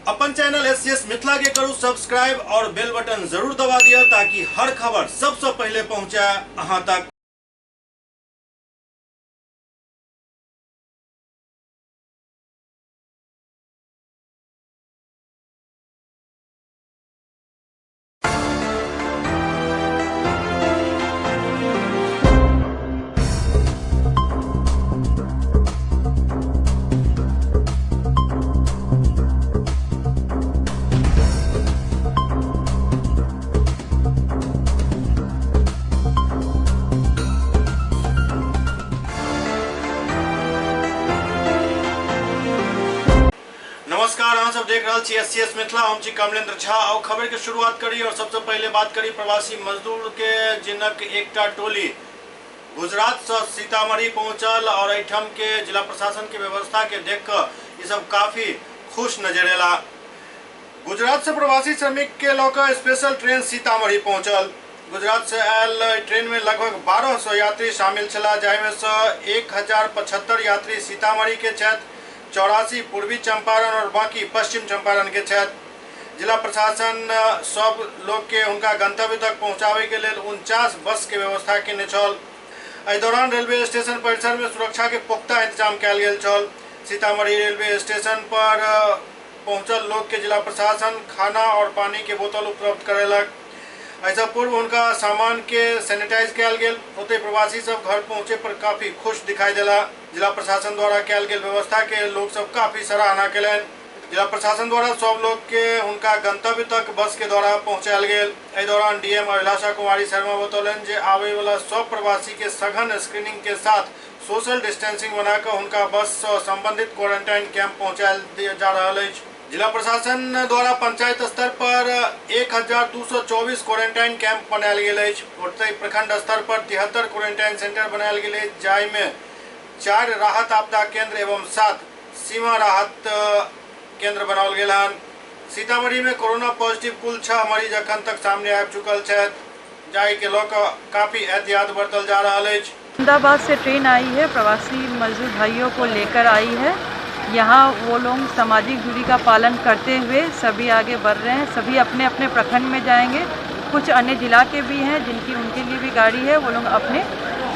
अपन channel S C S Mithila के करू सब्सक्राइब और बेल बटन जरूर दबा दिया ताकि हर खबर सबसे पहले पहुंचे अहां तक। नमस्कार, अहाँ सब देख रहल छी एस सी एस मिथिला, हम छी कमलेंद्र झा। और खबर के शुरुआत करी और सबसे पहले बात करी प्रवासी मजदूर के, जिनक एकटा टोली गुजरात से सीतामढ़ी पहुंचल और एहिठाम के जिला प्रशासन के व्यवस्था के देख के ई सब काफी खुश नजर एला। गुजरात से प्रवासी श्रमिक के लऽ कऽ स्पेशल ट्रेन सीतामढ़ी पहुंचल। गुजरात से आयल ट्रेन में लगभग 1200 यात्री शामिल छलाह, जाहिमे से 1075 यात्री सीतामढ़ी के छथि, 84 पूर्वी चंपारण और बाकी पश्चिम चंपारण के छथि। जिला प्रशासन सब लोग के उनका गंतव्य तक पहुंचावे के लेल 49 बस के व्यवस्था केने छल। एहि दौरान रेलवे स्टेशन परिसर में सुरक्षा के पुख्ता इंतजाम कयल गेल छल। सीतामढ़ी रेलवे स्टेशन पर पहुंचल लोग के जिला प्रशासन खाना और पानी के बोतल उपलब्ध करेलक। एहिसँ पूर्व हुनका सामान के सैनिटाइज कयल गेल। ओतहि प्रवासी सब घर पहुंचे पर काफी खुश दिखाई देला। जिला प्रशासन द्वारा कयल गेल व्यवस्था के लोग सब काफी सराहना केलनि। जिला प्रशासन द्वारा सब लोग के हुनका गंतव्य तक बस के द्वारा पहुंचायल गेल। एहि दौरान डीएम अभिलाषा कुमारी शर्मा बतौलनि जे आबय वाला सब प्रवासी के सघन स्क्रीनिंग के साथ सोशल डिस्टेंसिंग बनाकर हुनका बस से संबंधित क्वारंटाइन कैंप पहुंचायल जा रहल अछि। जिला प्रशासन द्वारा पंचायत स्तर पर 1224 क्वारंटाइन कैंप बनायल गेल अछि। ओतहि प्रखंड स्तर पर 73 क्वारंटाइन सेंटर बनायल गेल अछि, जाहिमे 4 राहत आपदा केंद्र एवं 7 सीमा राहत केंद्र बनाओल गेल हन। सीतामढ़ी में कोरोना पॉजिटिव कुल 6 मरीज अखन तक सामने आबि चुकल छथि, जाहि के लऽ कऽ काफी एहतियात बरतल जा रहल अछि। अहमदाबाद से ट्रेन आई है, प्रवासी मजदूर भाइयों को लेकर आई है। यहाँ वो लोग सामाजिक दूरी का पालन करते हुए सभी आगे बढ़ रहे हैं। सभी अपने अपने प्रखंड में जाएंगे। कुछ अन्य जिला के भी हैं जिनकी उनके लिए भी गाड़ी है, वो लोग अपने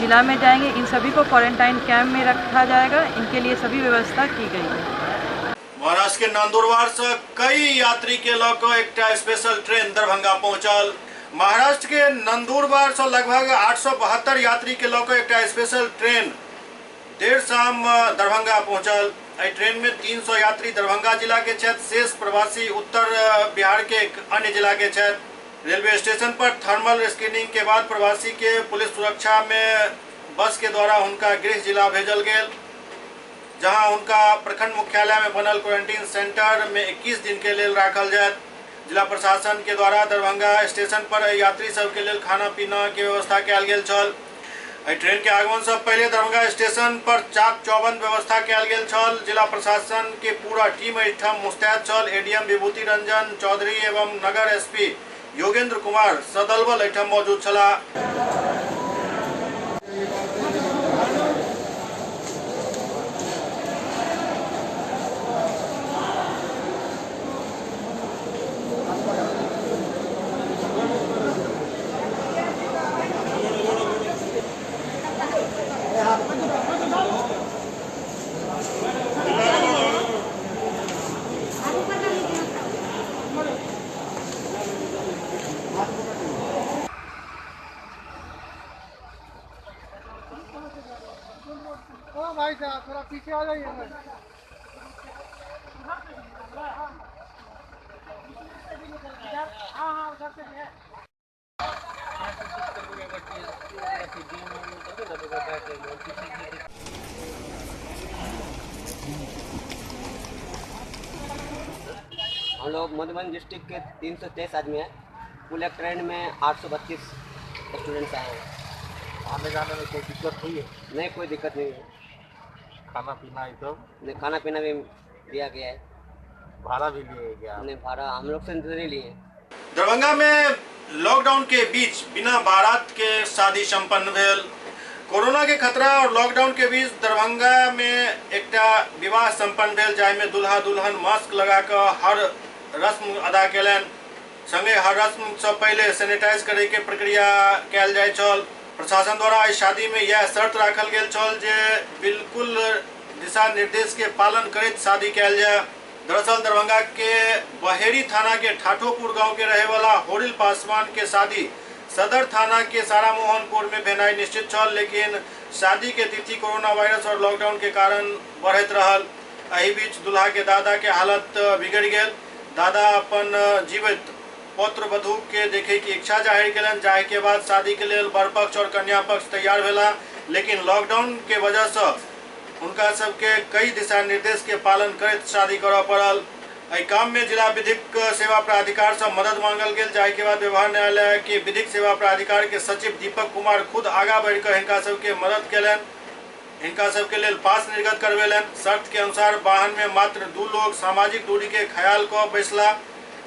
जिला में जाएंगे। इन सभी को क्वारंटाइन कैंप में रखा जाएगा। इनके लिए सभी व्यवस्था की गई है। महाराष्ट्र के नंदुरबार से कई यात्री के लऽ कऽ एकटा स्पेशल ट्रेन दरभंगा पहुंचल। महाराष्ट्र के नंदुरबार से लगभग 872 यात्री के लऽ कऽ एकटा स्पेशल ट्रेन देर शाम दरभंगा पहुंचल। एहि ट्रेन में 300 यात्री दरभंगा जिला के छथि, शेष प्रवासी उत्तर बिहार के अन्य जिला के छथि। रेलवे स्टेशन पर थर्मल स्क्रीनिंग के बाद प्रवासी के पुलिस सुरक्षा में बस के द्वारा हुनका गृह जिला भेजल गेल, जहां हुनका प्रखंड मुख्यालय में बनल क्वारंटीन सेंटर में 21 दिन के लेल राखल जायत। जिला प्रशासन के द्वारा दरभंगा स्टेशन पर एहि यात्री सब के लेल खाना पीना के व्यवस्था कयल गेल छल। एहि ट्रेन के आगमन से पहले दरभंगा स्टेशन पर चाक चौबंद व्यवस्था कयल गेल छल। जिला प्रशासन के पूरा टीम एहिठाम मुस्तैद छल। एडीएम विभूति रंजन चौधरी एवं नगर एसपी योगेंद्र कुमार सदलबल एहिठाम मौजूद छलाह। ओ भाई साहब थोड़ा पीछे आ जाइए। हाँ हाँ उधर से भी है। हम लोग मधुबनी डिस्ट्रिक्ट के 323 आदमी हैं। कुल एक ट्रेन में 832 स्टूडेंट्स आए हैं। आने जाने में कोई दिक्कत हुई है? नहीं, कोई दिक्कत नहीं है। खाना पीना ये सब? नहीं, खाना पीना भी दिया गया है। भाड़ा भी लिए गया? नहीं, भाड़ा हम लोग से नहीं लिए। दरभंगा में लॉकडाउन के बीच बिना बारात के शादी संपन्न भेल। कोरोना के खतरा और लॉकडाउन के बीच दरभंगा में एकटा विवाह संपन्न भेल, जाहिमे दुल्हा दुल्हन मास्क लगा कऽ हर रस्म अदा केलनि। संगे हर रस्म से पहले सैनिटाइज करे के प्रक्रिया कयल जाय छल। प्रशासन द्वारा एहि शादी में यह शर्त राखल गेल छल जे बिल्कुल दिशा निर्देश के पालन करैत शादी कयल जाय। दरअसल दरभंगा के बहेड़ी थाना के ठाठोपुर गांव के रहे वाला होरिल पासवान के शादी सदर थाना के सारा मोहनपुर में भेनाइ निश्चित छल, लेकिन शादी के तिथि कोरोना वायरस और लॉकडाउन के कारण बढ़ैत रहल। एहि बीच दुल्हा के दादा के हालत बिगड़ गेल। दादा अपन जीवित पौत्र वधू के देखे की इच्छा जाहिर केलनि, जाहि के बाद शादी के लेल वर पक्ष और कन्या पक्ष तैयार भेला, लेकिन लॉकडाउन के वजह से उनका सबके कई दिशा निर्देश के पालन करैत शादी करऽ पड़ल। एहि काम में जिला विधिक सेवा प्राधिकार से मदद मांगल गेल, जाहि के बाद व्यवहार न्यायालय के विधिक सेवा प्राधिकार के सचिव दीपक कुमार खुद आगा बढ़िकऽ हिनका सबके मदद केलनि, हिनका सबके लेल पास निर्गत करवेलनि। शर्त के अनुसार वाहन में मात्र 2 लोग सामाजिक दूरी के ख्याल कऽ बैसला,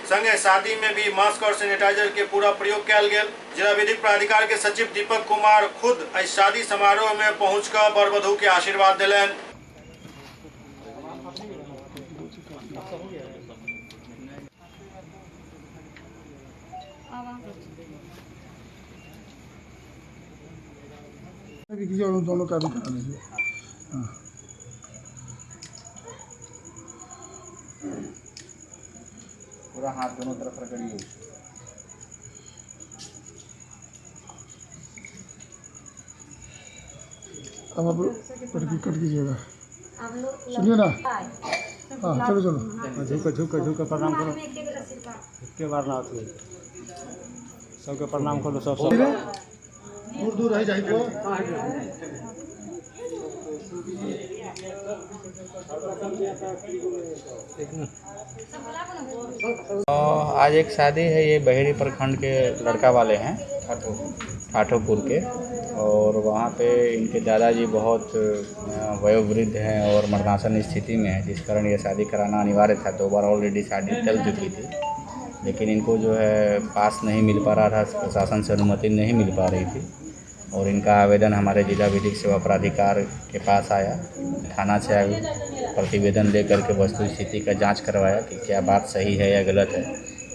संगे शादी में भी मास्क और सैनिटाइजर के पूरा प्रयोग कयल गेल। जिला विधिक प्राधिकार के सचिव दीपक कुमार खुद एहि शादी समारोह में पहुँच कऽ वर वधू के आशीर्वाद देलनि। दोनों का भी करा लीजिए। हाँ, पूरा हाथ दोनों तरफ रगड़िए। अब आप कट कीजिएगा, सुनिए ना। हाँ चलो चलो, झुको झुको झुको, प्रणाम करो। के बार ना होती सबके प्रणाम करो, सब सब दूर दूर रह जाइए। आज एक शादी है, ये बहेड़ी प्रखंड के लड़का वाले हैं, ठाठोपुर के, और वहाँ पे इनके दादाजी बहुत वयोवृद्ध हैं और मरणासन स्थिति में हैं, जिस कारण ये शादी कराना अनिवार्य था। 2 बार ऑलरेडी शादी चल चुकी थी, लेकिन इनको जो है पास नहीं मिल पा रहा था, प्रशासन से अनुमति नहीं मिल पा रही थी, और इनका आवेदन हमारे जिला विधिक सेवा प्राधिकार के पास आया। थाना से प्रतिवेदन लेकर के वस्तु स्थिति का जांच करवाया कि क्या बात सही है या गलत है,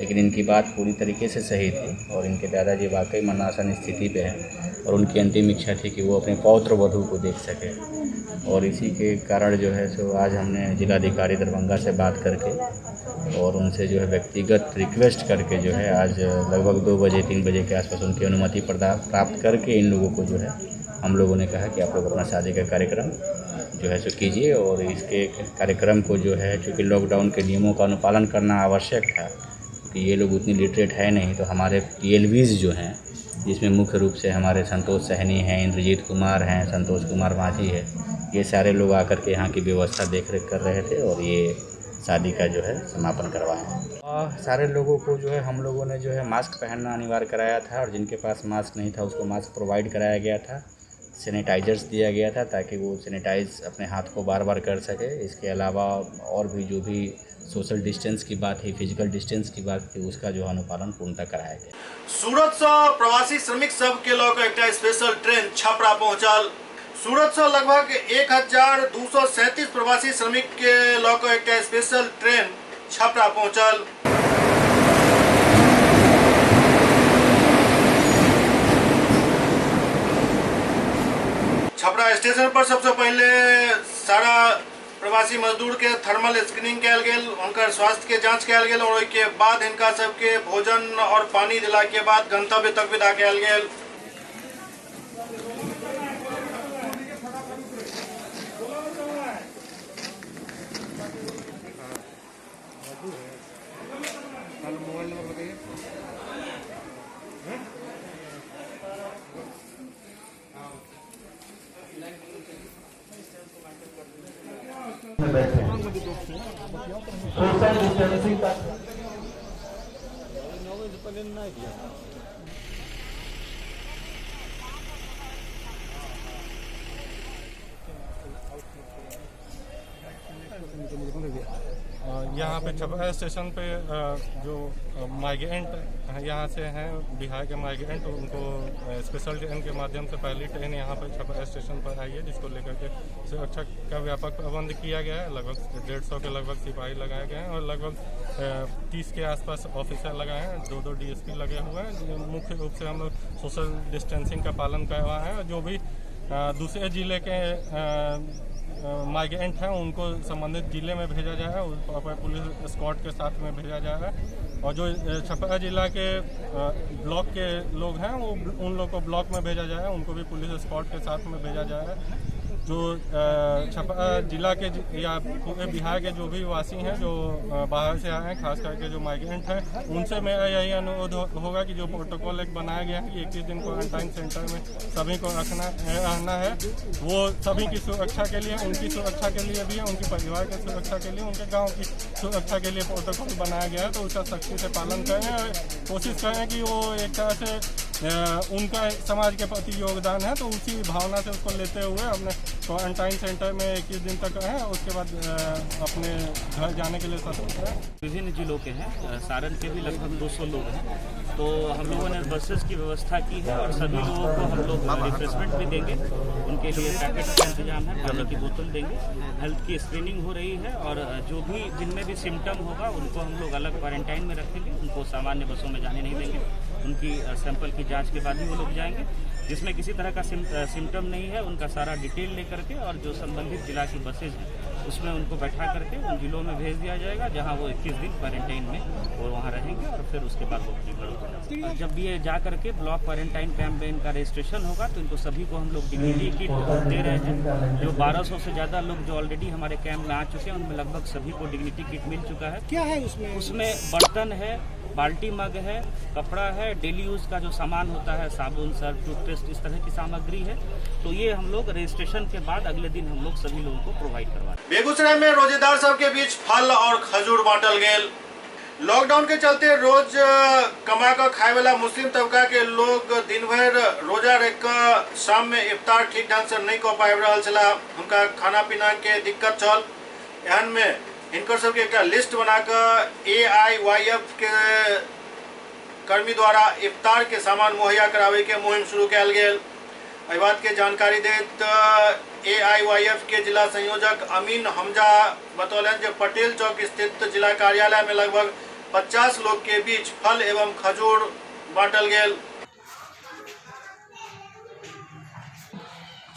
लेकिन इनकी बात पूरी तरीके से सही थी और इनके दादाजी वाकई मरणासन स्थिति पे हैं और उनकी अंतिम इच्छा थी कि वो अपने पौत्र वधू को देख सके, और इसी के कारण जो है सो आज हमने जिलाधिकारी दरभंगा से बात करके और उनसे जो है व्यक्तिगत रिक्वेस्ट करके जो है आज लगभग 2 बजे 3 बजे के आसपास उनकी अनुमति प्राप्त करके इन लोगों को जो है हम लोगों ने कहा कि आप लोग अपना शादी का कार्यक्रम जो है सो कीजिए। और इसके कार्यक्रम को जो है चूँकि लॉकडाउन के नियमों का अनुपालन करना आवश्यक था, क्योंकि ये लोग उतनी लिटरेट है नहीं, तो हमारे PLVs जो हैं, जिसमें मुख्य रूप से हमारे संतोष सहनी हैं, इंद्रजीत कुमार हैं, संतोष कुमार माझी है, ये सारे लोग आकर के यहाँ की व्यवस्था देख रेख कर रहे थे और ये शादी का जो है समापन करवाया। सारे लोगों को जो है हम लोगों ने जो है मास्क पहनना अनिवार्य कराया था और जिनके पास मास्क नहीं था उसको मास्क प्रोवाइड कराया गया था, सैनिटाइजर्स दिया गया था ताकि वो सैनिटाइज अपने हाथ को बार बार कर सके। इसके अलावा और भी जो भी सोशल डिस्टेंस की बात थी, फिजिकल डिस्टेंस की बात थी, उसका जो अनुपालन पूर्णतः कराया गया। सूरत से प्रवासी श्रमिक सब के लऽ कऽ एकटा स्पेशल ट्रेन छपरा पहुंचल। सूरत से लगभग 1237 प्रवासी श्रमिक के लऽ कऽ एकटा स्पेशल ट्रेन छपरा पहुंचल। छपरा स्टेशन पर सबसे पहले सारा प्रवासी मजदूर के थर्मल स्क्रीनिंग कयल गेल, उनकर स्वास्थ्य के जांच कयल गेल और ओहिके बाद हिनका सबके भोजन और पानी दिला के बाद गंतव्य तक विदा कयल गेल। सोशल डिस्टेंसिंग का यहाँ पे छपरा स्टेशन पे जो माइग्रेंट यहाँ से हैं, बिहार के माइग्रेंट, उनको स्पेशल ट्रेन के माध्यम से पहली ट्रेन यहाँ पे छपरा स्टेशन पर आई है, जिसको लेकर के सुरक्षा का व्यापक प्रबंध किया गया है। लगभग 150 के लगभग सिपाही लगाए गए हैं और लगभग 30 के आसपास ऑफिसर लगाए हैं, 2-2 DSP लगे हुए हैं। मुख्य रूप से हम लोग सोशल डिस्टेंसिंग का पालन कर रहा है और जो भी दूसरे ज़िले के माइग्रेंट हैं उनको संबंधित ज़िले में भेजा जा रहा है, प्रॉपर पुलिस स्क्वाड के साथ में भेजा जा रहा है। और जो छपरा जिला के ब्लॉक के लोग हैं वो उन लोग को ब्लॉक में भेजा जा रहा है, उनको भी पुलिस स्क्वाड के साथ में भेजा जा रहा है। जो छपरा जिला के या पूरे बिहार के जो भी वासी हैं जो बाहर से आए हैं, खास करके जो माइग्रेंट हैं, उनसे मेरा यही अनुरोध होगा कि जो प्रोटोकॉल एक बनाया गया है कि 21 दिन क्वारंटाइन सेंटर में सभी को रखना रहना है, वो सभी की सुरक्षा के लिए, उनकी सुरक्षा के लिए भी है, उनके परिवार की सुरक्षा के लिए, उनके गाँव की सुरक्षा के लिए प्रोटोकॉल बनाया गया है, तो उसका सख्ती से पालन करें और कोशिश करें कि वो एक तरह से उनका समाज के प्रति योगदान है, तो उसी भावना से उसको लेते हुए अपने क्वारंटाइन सेंटर में 21 दिन तक रहें, उसके बाद अपने घर जाने के लिए स्वतंत्र हैं। विभिन्न जिलों के हैं, सारण के भी लगभग 200 लोग हैं, तो हम लोगों ने बसेस की व्यवस्था की है और सभी लोगों को हम लोग रिफ्रेशमेंट भी देंगे, उनके लिए पैकेट का इंतजाम है, पानी की बोतल देंगे, हेल्थ की स्क्रीनिंग हो रही है और जो भी जिनमें भी सिम्टम होगा उनको हम लोग अलग क्वारंटाइन में रखेंगे, उनको सामान्य बसों में जाने नहीं देंगे, उनकी सैंपल की जांच के बाद ही वो लोग जाएंगे। जिसमें किसी तरह का सिम्टम नहीं है उनका सारा डिटेल लेकर के और जो संबंधित जिला की बसेज हैं उसमें उनको बैठा करके उन जिलों में भेज दिया जाएगा जहां वो 21 दिन क्वारंटाइन में वो वहां रहेंगे और फिर उसके बाद वो अपने घरों को जाएंगे। जब भी ये जा करके ब्लॉक क्वारंटाइन कैंप में इनका रजिस्ट्रेशन होगा तो इनको सभी को हम लोग डिग्निटी किट दे रहे हैं। जो 1200 से ज़्यादा लोग जो ऑलरेडी हमारे कैंप में आ चुके हैं उनमें लगभग सभी को डिग्निटी किट मिल चुका है। क्या है उसमें? उसमें बर्तन है, बाल्टी मग है, कपड़ा है, डेली यूज़ का जो सामान होता है, साबुन, सर्फ, टूथपेस्ट, इस तरह की सामग्री है। तो ये हम लोग रजिस्ट्रेशन के बाद अगले दिन हम लोग सभी लोगों को प्रोवाइड करवा रहे हैं। बेगूसराय में रोजेदार सब के बीच फल और खजूर बांटल गेल। लॉकडाउन के चलते रोज कमा कर खाए वाला मुस्लिम तबका के लोग दिन भर रोजा रख कर शाम में इफ्तार ठीक ढंग से नहीं कऽ पाबि रहल छलाह, हुनका खाना पीना के दिक्कत छल। एहन में हिनकर सबके एक लिस्ट बनाकर AIYF के कर्मी द्वारा इफ्तार के सामान मुहैया करावे के मुहिम शुरू कयल गेल। एहि बात के जानकारी दैत AIYF के जिला संयोजक अमीन हमजा बतौलनि जे पटेल चौक स्थित जिला कार्यालय में लगभग 50 लोग के बीच फल एवं खजूर बांटल गेल।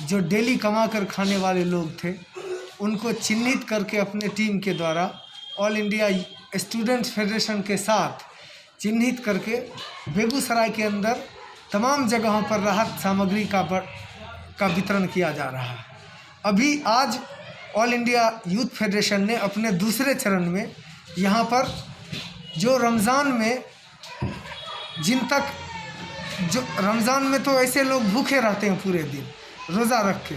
जो डेली कमा कर खाने वाले लोग थे उनको चिन्हित करके अपने टीम के द्वारा ऑल इंडिया स्टूडेंट्स फेडरेशन के साथ चिन्हित करके बेगूसराय के अंदर तमाम जगहों पर राहत सामग्री का वितरण किया जा रहा है। अभी आज ऑल इंडिया यूथ फेडरेशन ने अपने दूसरे चरण में यहाँ पर जो रमज़ान में जिन तक जो रमज़ान में तो ऐसे लोग भूखे रहते हैं पूरे दिन रोज़ा रख के,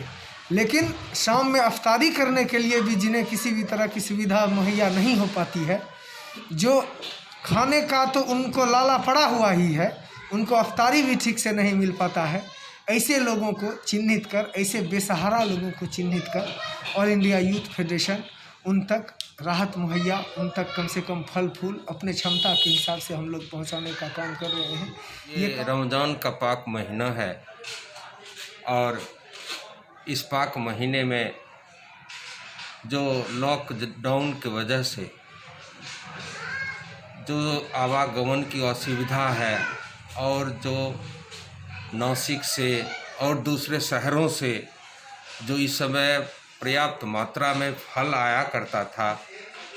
लेकिन शाम में अफ्तारी करने के लिए भी जिन्हें किसी भी तरह की सुविधा मुहैया नहीं हो पाती है, जो खाने का तो उनको लाला पड़ा हुआ ही है, उनको अफ्तारी भी ठीक से नहीं मिल पाता है, ऐसे लोगों को चिन्हित कर, ऐसे बेसहारा लोगों को चिन्हित कर ऑल इंडिया यूथ फेडरेशन उन तक राहत मुहैया, उन तक कम से कम फल फूल अपने क्षमता के हिसाब से हम लोग पहुंचाने का काम कर रहे हैं। ये रमज़ान का पाक महीना है और इस पाक महीने में जो लॉकडाउन की वजह से जो आवागमन की असुविधा है और जो नासिक से और दूसरे शहरों से जो इस समय पर्याप्त मात्रा में फल आया करता था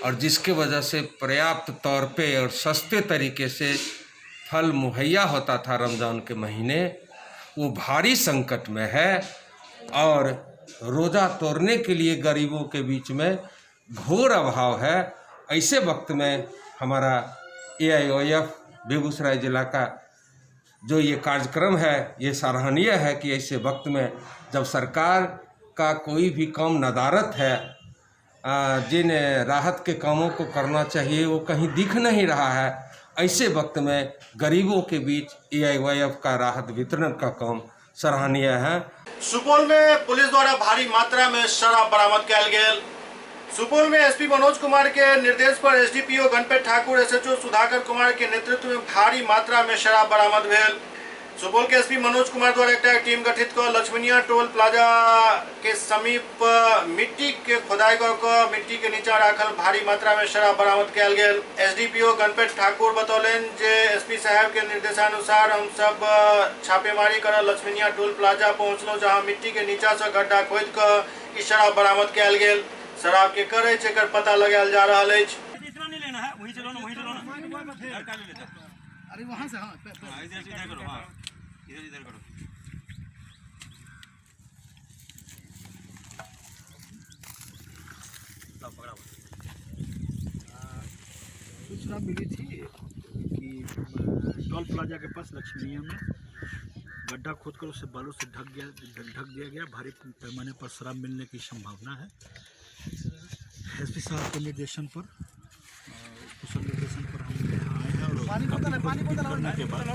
और जिसके वजह से पर्याप्त तौर पे और सस्ते तरीके से फल मुहैया होता था रमज़ान के महीने, वो भारी संकट में है और रोज़ा तोड़ने के लिए गरीबों के बीच में घोर अभाव है। ऐसे वक्त में हमारा AIYF Begusarai ज़िला का जो ये कार्यक्रम है ये सराहनीय है कि ऐसे वक्त में जब सरकार का कोई भी काम नदारत है, जिन राहत के कामों को करना चाहिए वो कहीं दिख नहीं रहा है, ऐसे वक्त में गरीबों के बीच AIYF का राहत वितरण का काम सराहनीय है। सुपौल में पुलिस द्वारा भारी मात्रा में शराब बरामद कयल गेल। सुपौल में एसपी मनोज कुमार के निर्देश पर एसडीपीओ गणपत ठाकुर, एसएचओ सुधाकर कुमार के नेतृत्व में भारी मात्रा में शराब बरामद भेल। सुपौल के एसपी मनोज कुमार द्वारा एक टीम गठित कर लक्ष्मीनिया टोल प्लाजा के समीप मिट्टी के खोदाई कर मिट्टी के नीचा राखल भारी मात्रा में शराब बरामद कयल गेल। एसडीपीओ गणपत ठाकुर बतौलनि जे एसपी साहब के निर्देशानुसार हम सब छापेमारी कर लक्ष्मीनिया टोल प्लाजा पहुंचलहुँ, जहां मिट्टी के नीचा से गड्ढा खोदि कऽ ई शराब बरामद कयल गेल। शराब के करे एकर पता लगायल जा रहल अछि। इतना नहीं लेना है, वहीं चलो ना, वहीं चलो ना। अरे वहां से, हाँ इधर इधर करो, हाँ इधर इधर करो। सूचना मिली थी कि टोल प्लाजा के पास लक्ष्मीनिया में गड्ढा खोदकर उसे बालू से ढक दिया गया। भारी पैमाने पर शराब मिलने की संभावना है। एसपी साहब के निर्देशन पर, कुशल निर्देशन पर हम यहाँ आए हैं और काफ़ी करने के बाद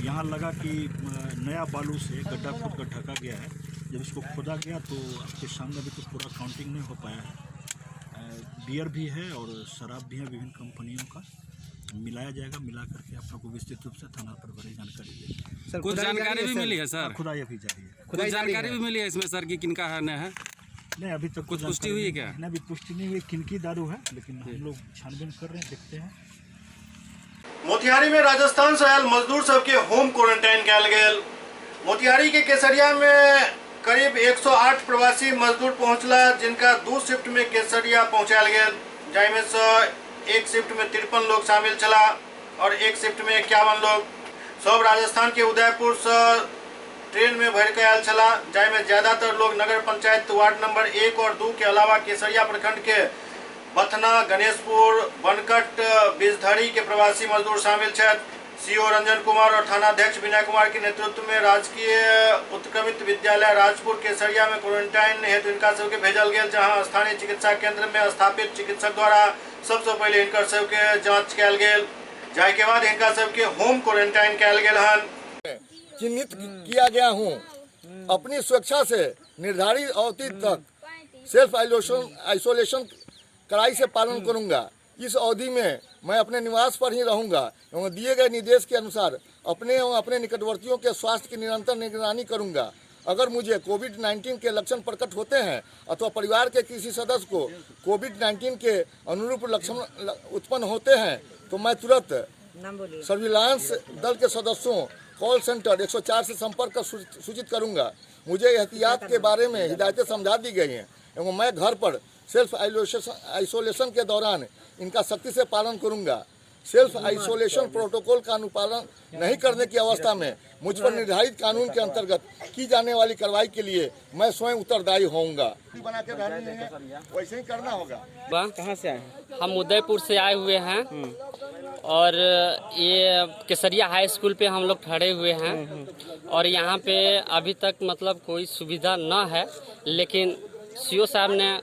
यहाँ लगा कि नया बालू से गड्ढा खोद कर ढका गया है। जब इसको खोदा गया तो आपके सामने अभी तो पूरा काउंटिंग नहीं हो पाया है। बियर भी है और शराब भी है, विभिन्न कंपनियों का मिलाया जाएगा। मिला करके आप लोग को विस्तृत रूप से थाना प्रभारी जानकारी देंगे। कुछ जानकारी भी मिली है सर? खुदाई अभी जारी है। कुछ जानकारी भी मिली है इसमें सर कि किनका है न है? नहीं, अभी तक कुछ पुष्टि हुई है क्या? नहीं, अभी पुष्टि नहीं हुई किनकी दारू है, लेकिन हम लोग छानबीन कर रहे हैं, देखते हैं। मोतिहारी में राजस्थान से आयल मजदूर सबके होम क्वारंटाइन कयल गेल। मोतिहारी के केसरिया में करीब 108 प्रवासी मजदूर पहुंचला, जिनका 2 शिफ्ट में केसरिया पहुंचायल गेल, जाहिमे से एक शिफ्ट में 53 लोग शामिल छला और एक शिफ्ट में 51 लोग। सब राजस्थान के उदयपुर से ट्रेन में भर के आयल छला, जाहिमे ज्यादातर लोग नगर पंचायत वार्ड नंबर 1 और 2 के अलावा केसरिया प्रखंड के बथना, गणेशपुर, बनकट, बिजधरी के प्रवासी मजदूर शामिल छथि। सीओ रंजन कुमार और थानाध्यक्ष विनय कुमार के नेतृत्व में राजकीय उत्क्रमित विद्यालय राजपुर केसरिया में क्वारंटाइन हेतु इनका सबके भेजल गेल, जहां स्थानीय चिकित्सा केंद्र में स्थापित चिकित्सक द्वारा सबसे पहले इनकर सबके जांच कयल गेल, जाहि के बाद इनका सबके होम क्वारंटाइन कयल गेल हन। चिन्हित किया गया हूँ, अपनी सुरक्षा से निर्धारित अवधि तक सेल्फ आइसोलेशन कड़ाई से पालन करूँगा। इस अवधि में मैं अपने निवास पर ही रहूंगा एवं दिए गए निर्देश के अनुसार अपने एवं अपने निकटवर्तियों के स्वास्थ्य की निरंतर निगरानी करूंगा। अगर मुझे कोविड-19 के लक्षण प्रकट होते हैं अथवा परिवार के किसी सदस्य को कोविड-19 के अनुरूप लक्षण उत्पन्न होते हैं तो मैं तुरंत सर्विलांस दल के सदस्यों कॉल सेंटर 104 से संपर्क कर सूचित करूंगा। मुझे एहतियात के बारे में हिदायतें समझा दी गई हैं एवं मैं घर पर सेल्फ आइसोलेशन के दौरान इनका सख्ती से पालन करूंगा। सेल्फ आइसोलेशन प्रोटोकॉल का अनुपालन नहीं करने की अवस्था में मुझ पर निर्धारित कानून के अंतर्गत की जाने वाली कार्रवाई के लिए मैं स्वयं उत्तरदायी होऊंगा। बना के रहनी है, वैसे ही करना होगा। कहाँ से आए? हम उदयपुर से आए हुए हैं और ये केसरिया हाई स्कूल पे हम लोग ठहरे हुए हैं और यहाँ पे अभी तक मतलब कोई सुविधा न है, लेकिन सीओ साहब ने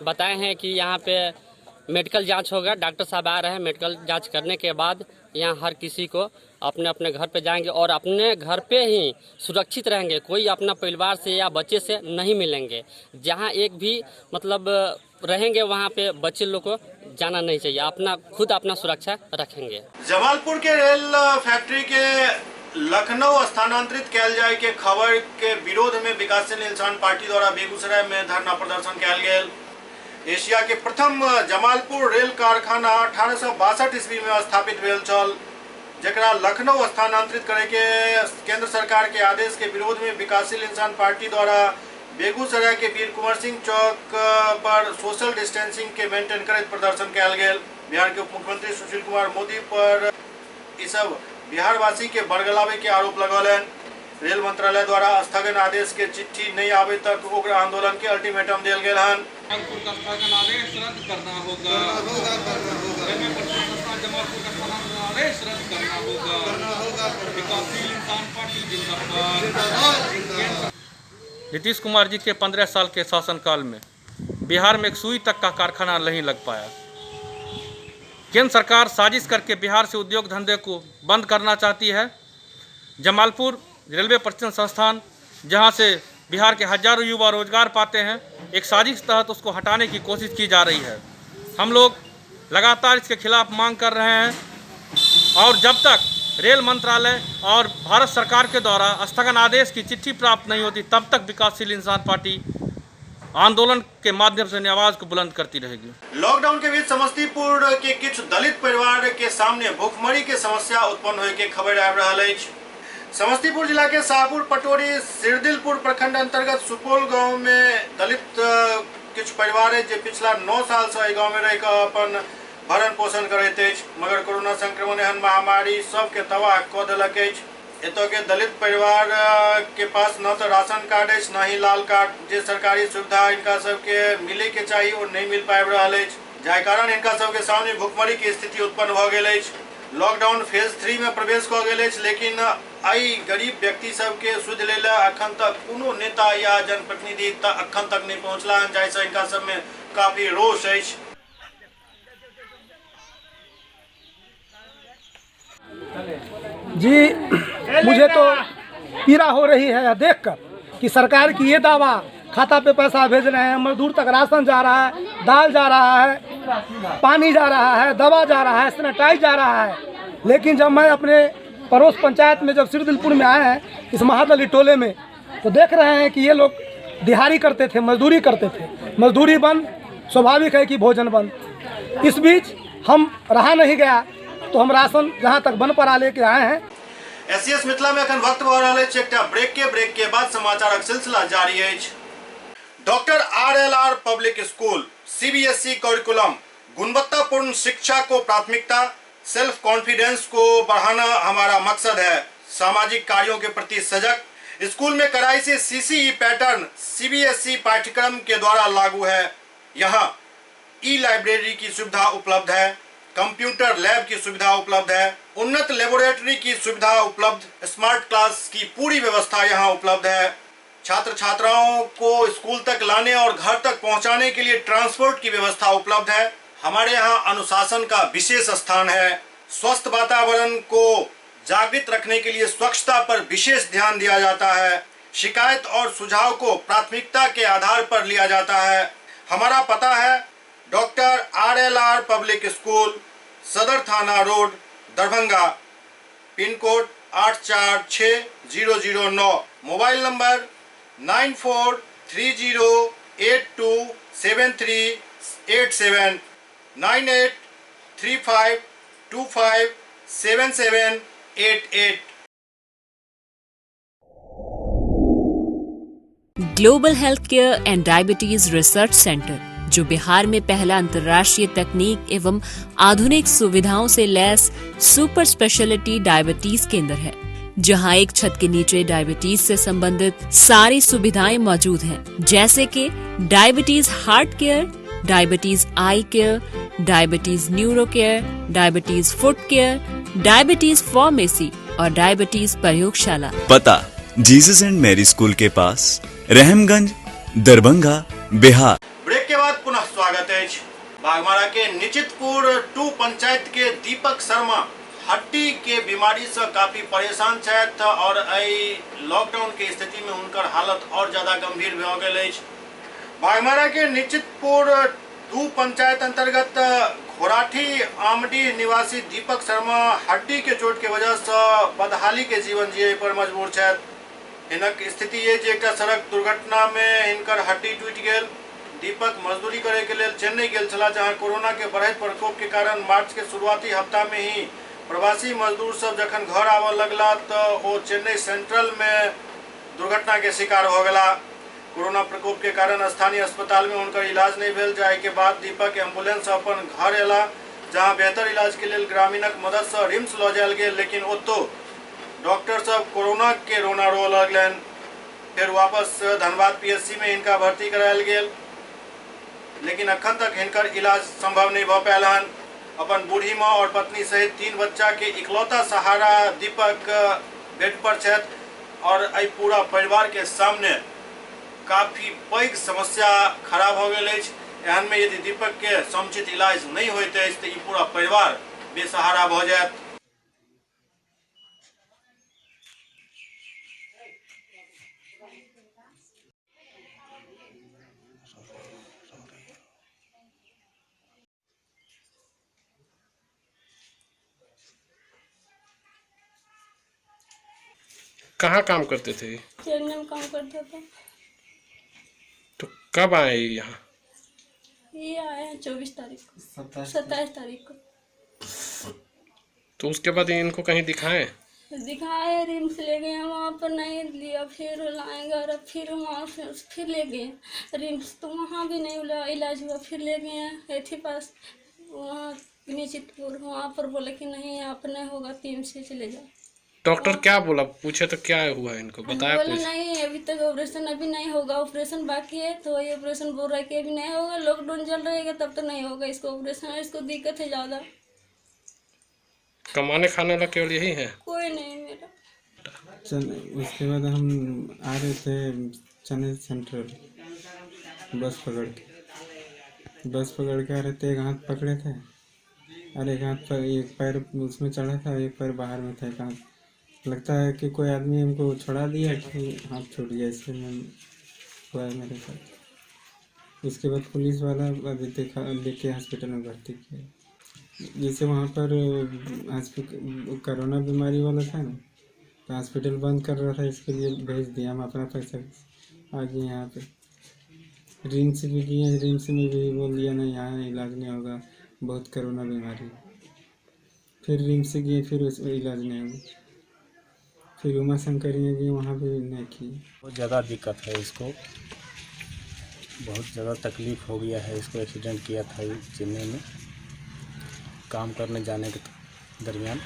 बताए हैं कि यहाँ पे मेडिकल जांच होगा। डॉक्टर साहब आ रहे हैं, मेडिकल जांच करने के बाद यहाँ हर किसी को अपने अपने घर पे जाएंगे और अपने घर पे ही सुरक्षित रहेंगे। कोई अपना परिवार से या बच्चे से नहीं मिलेंगे। जहाँ एक भी मतलब रहेंगे वहाँ पे बच्चे लोग को जाना नहीं चाहिए, अपना खुद अपना सुरक्षा रखेंगे। जमालपुर के रेल फैक्ट्री के लखनऊ स्थानांतरित कयल जाय के खबर के विरोध में विकासशील इंसान पार्टी द्वारा बेगूसराय में धरना प्रदर्शन कयल गेल। एशिया के प्रथम जमालपुर रेल कारखाना 1862 ईस्वी में स्थापित भेल छल, जकरा लखनऊ स्थानांतरित करे के केंद्र सरकार के आदेश के विरोध में विकासशील इंसान पार्टी द्वारा बेगूसराय के वीर कुंवर सिंह चौक पर सोशल डिस्टेंसिंग के मेंटेन करैत प्रदर्शन कयल गेल। बिहार के उप मुख्यमंत्री सुशील कुमार मोदी पर ई सब बिहारवासी के बरगलावे के आरोप लगौलनि। रेल मंत्रालय द्वारा स्थगन आदेश के चिट्ठी नहीं आवे तक उग्र आंदोलन के अल्टीमेटम दिल गेल हन। जमालपुर का स्थगन आदेश रद्द करना होगा। जमालपुर का स्थगन आदेश रद्द करना होगा। विकासशील इंसान पार्टी जिंदाबाद। नीतीश कुमार जी के 15 साल के शासनकाल में बिहार में एक सुई तक का कारखाना नहीं लग पाया। केंद्र सरकार साजिश करके बिहार से उद्योग धंधे को बंद करना चाहती है। जमालपुर रेलवे प्रशिक्षण संस्थान, जहां से बिहार के हजारों युवा रोजगार पाते हैं, एक साजिश तहत उसको हटाने की कोशिश की जा रही है। हम लोग लगातार इसके खिलाफ मांग कर रहे हैं और जब तक रेल मंत्रालय और भारत सरकार के द्वारा स्थगन आदेश की चिट्ठी प्राप्त नहीं होती तब तक विकासशील इंसान पार्टी आंदोलन के माध्यम से आवाज़ को बुलंद करती रहेगी। लॉकडाउन के बीच समस्तीपुर के किछु दलित परिवार के सामने भूखमरी के समस्या उत्पन्न होय के खबर आबि रहल अछि। समस्तीपुर जिला के शाहपुर पटोरी सिरदिलपुर प्रखंड अंतर्गत सुपौल गांव में दलित किछु परिवार अछि जे पिछला 9 साल से एहि गांव में रहि कऽ अपन भरण पोषण करैत अछि, मगर कोरोना संक्रमण एहन महामारी सबके तबाह कऽ देलक अछि। एतऽ के दलित परिवार के पास न तऽ राशन कार्ड अछि न ही लाल कार्ड, जे सरकारी सुविधा इनका सबके मिले के चाही ओ नहीं मिल पाबि रहल अछि, जाहि कारण इनका सबके सामने भुखमरी के स्थिति उत्पन्न भऽ गेल अछि। लॉकडाउन फेज 3 में प्रवेश कऽ गेल अछि, लेकिन एहि गरीब व्यक्ति सबके सुधि लै लए अखन तक कोनो नेता या जनप्रतिनिधि अखन तक नहीं पहुँचला हन, जाहिसँ इनका सबमे काफी रोष अछि। जी मुझे तो पीड़ा हो रही है देखकर कि सरकार की ये दावा खाता पे पैसा भेज रहे हैं, मजदूर तक राशन जा रहा है, दाल जा रहा है, पानी जा रहा है, दवा जा रहा है, सैनिटाइज जा रहा है, लेकिन जब मैं अपने पड़ोस पंचायत में जब सिरदिलपुर में आए हैं इस महादलित टोले में तो देख रहे हैं कि ये लोग दिहाड़ी करते थे, मजदूरी करते थे, मजदूरी बंद, स्वाभाविक है कि भोजन बंद। इस बीच हम रहा नहीं गया तो हम राशन जहाँ तक बन पड़ा लेके आए हैं। एससीएस मिथिला में अखन वक्त भऽ रहल अछि एकटा ब्रेक के बाद समाचारक सिलसिला जारी अछि। Doctor RLR public school CBSE curriculum, गुणवत्तापूर्ण शिक्षा को प्राथमिकता, सेल्फ कॉन्फिडेंस को बढ़ाना हमारा मकसद है, सामाजिक कार्यों के प्रति सजग, स्कूल में कड़ाई से सीसीई पैटर्न सीबीएसई पाठ्यक्रम के द्वारा लागू है, यहाँ ई लाइब्रेरी की सुविधा उपलब्ध है, कंप्यूटर लैब की सुविधा उपलब्ध है, उन्नत लेबोरेटरी की सुविधा उपलब्ध, स्मार्ट क्लास की पूरी व्यवस्था यहाँ उपलब्ध है, छात्र छात्राओं को स्कूल तक लाने और घर तक पहुँचाने के लिए ट्रांसपोर्ट की व्यवस्था उपलब्ध है। हमारे यहाँ अनुशासन का विशेष स्थान है, स्वस्थ वातावरण को जागृत रखने के लिए स्वच्छता पर विशेष ध्यान दिया जाता है, शिकायत और सुझाव को प्राथमिकता के आधार पर लिया जाता है। हमारा पता है doctor RLR public school, Sadar थाना road, Darbhanga, pin code 846009, mobile number 9430827387, 9835257788। Global health care and diabetes research centre, जो बिहार में पहला अंतर्राष्ट्रीय तकनीक एवं आधुनिक सुविधाओं से लैस सुपर स्पेशलिटी डायबिटीज केंद्र है, जहां एक छत के नीचे डायबिटीज से संबंधित सारी सुविधाएं मौजूद हैं, जैसे कि diabetes heart care, diabetes eye care, diabetes neuro care, diabetes foot care, diabetes pharmacy और डायबिटीज प्रयोगशाला। पता जीसस एंड मैरी स्कूल के पास, रहमगंज, दरभंगा, बिहार। ब्रेक के बाद पुनः स्वागत है। बागमारा के निचितपुर 2 पंचायत के दीपक शर्मा हड्डी के बीमारी से काफी परेशान छथि और एहि लॉकडाउन के स्थिति में उनकर हालत और ज्यादा गंभीर भऽ गेल अछि। बागमारा के निचितपुर 2 पंचायत अंतर्गत घोराठी आमडी निवासी दीपक शर्मा हड्डी के चोट के वजह से बदहाली के जीवन जिये पर मजबूर छथि। हिनक स्थिति ये जे एकटा सड़क दुर्घटना में हिनकर हड्डी टूटि गेल। दीपक मजदूरी करे के लेल चेन्नई गेल छला, जहां कोरोना के बढ़ैत प्रकोप के कारण मार्च के शुरुआती हफ्ता में ही प्रवासी मजदूर सब जखन घर आबऽ लगला तो ओ चेन्नई सेंट्रल में दुर्घटना के शिकार हो गला। कोरोना प्रकोप के कारण स्थानीय अस्पताल में उनकर इलाज नहीं भेल, जाहि के बाद दीपक एम्बुलेंस अपन घर एला, जहां बेहतर इलाज के लेल ग्रामीणक मदद से रिम्स लऽ जायल गेल, लेकिन ओतौ डॉक्टर सब कोरोना के रोना रो लगलनि। फिर वापस धनबाद पीएससी में इनका भर्ती करायल गेल, लेकिन अखन तक हिनकर इलाज संभव नहीं भऽ पायल हन। अपन बूढ़ी माँ और पत्नी सहित 3 बच्चा के इकलौता सहारा दीपक बेड पर छथि और एहि पूरा परिवार के सामने काफी पैघ समस्या खड़ा भऽ गेल अछि। एहन में यदि दीपक के समुचित इलाज नहीं होइत अछि तऽ ई पूरा परिवार बेसहारा भऽ जायत। कहाँ काम करते थे? चेन्नई में काम करते थे। तो कब आए यहाँ? ये आए हैं 24 तारीख को, 27 तारीख को। तो उसके बाद इनको कहीं दिखाएं? दिखाए, रिम्स ले गए, वहाँ पर नहीं लिया, फिर लाए घर, फिर वहाँ फिर ले गए रिम्स, तो वहाँ भी नहीं इलाज हुआ, फिर ले गए एथी पास, वहाँ निश्चितपुर, वहाँ पर बोले कि नहीं यहाँ पर नहीं होगा, पीएमसी चले जाओ। डॉक्टर क्या बोला? पूछे तो क्या हुआ इनको बताया? बोले कुछ नहीं अभी तक ऑपरेशन अभी नहीं होगा, ऑपरेशन बाकी है, तो ये ऑपरेशन बोल रहा है कि अभी नहीं होगा, लॉकडाउन चल रहेगा तब तो नहीं होगा इसको ऑपरेशन, इसको दिक्कत है ज़्यादा। कमाने खाने वाला केवल यही है? कोई नहीं मेरा। चल उसके बाद हम आ रहे थे चेन्नई सेंट्रल, बस पकड़ के आ रहे थे, एक हाथ पकड़े थे और एक हाथ पर एक पैर उसमें चढ़ा था, एक पैर बाहर में था, एक हाथ लगता है कि कोई आदमी हमको छुड़ा दिया कि हाथ छूट गया, इसलिए मैं हुआ है मेरे साथ। उसके बाद पुलिस वाला अभी देखा, लेके हॉस्पिटल में भर्ती किया। जैसे वहाँ पर हॉस्पिटल कोरोना बीमारी वाला था ना, तो हॉस्पिटल बंद कर रहा था, इसके लिए भेज दिया। हम अपना पैसा आ गए यहाँ पे। रिम्स भी किए, रिम्स में भी बोल दिया नहीं यहाँ इलाज नहीं होगा, बहुत कोरोना बीमारी। फिर रिम्स गए, फिर उसमें इलाज नहीं होगा। फिर उमा शंकर गए, वहाँ भी नहीं किए। बहुत ज़्यादा दिक्कत है इसको, बहुत ज़्यादा तकलीफ़ हो गया है इसको। एक्सीडेंट किया था चेन्नई में काम करने जाने के दरमियान,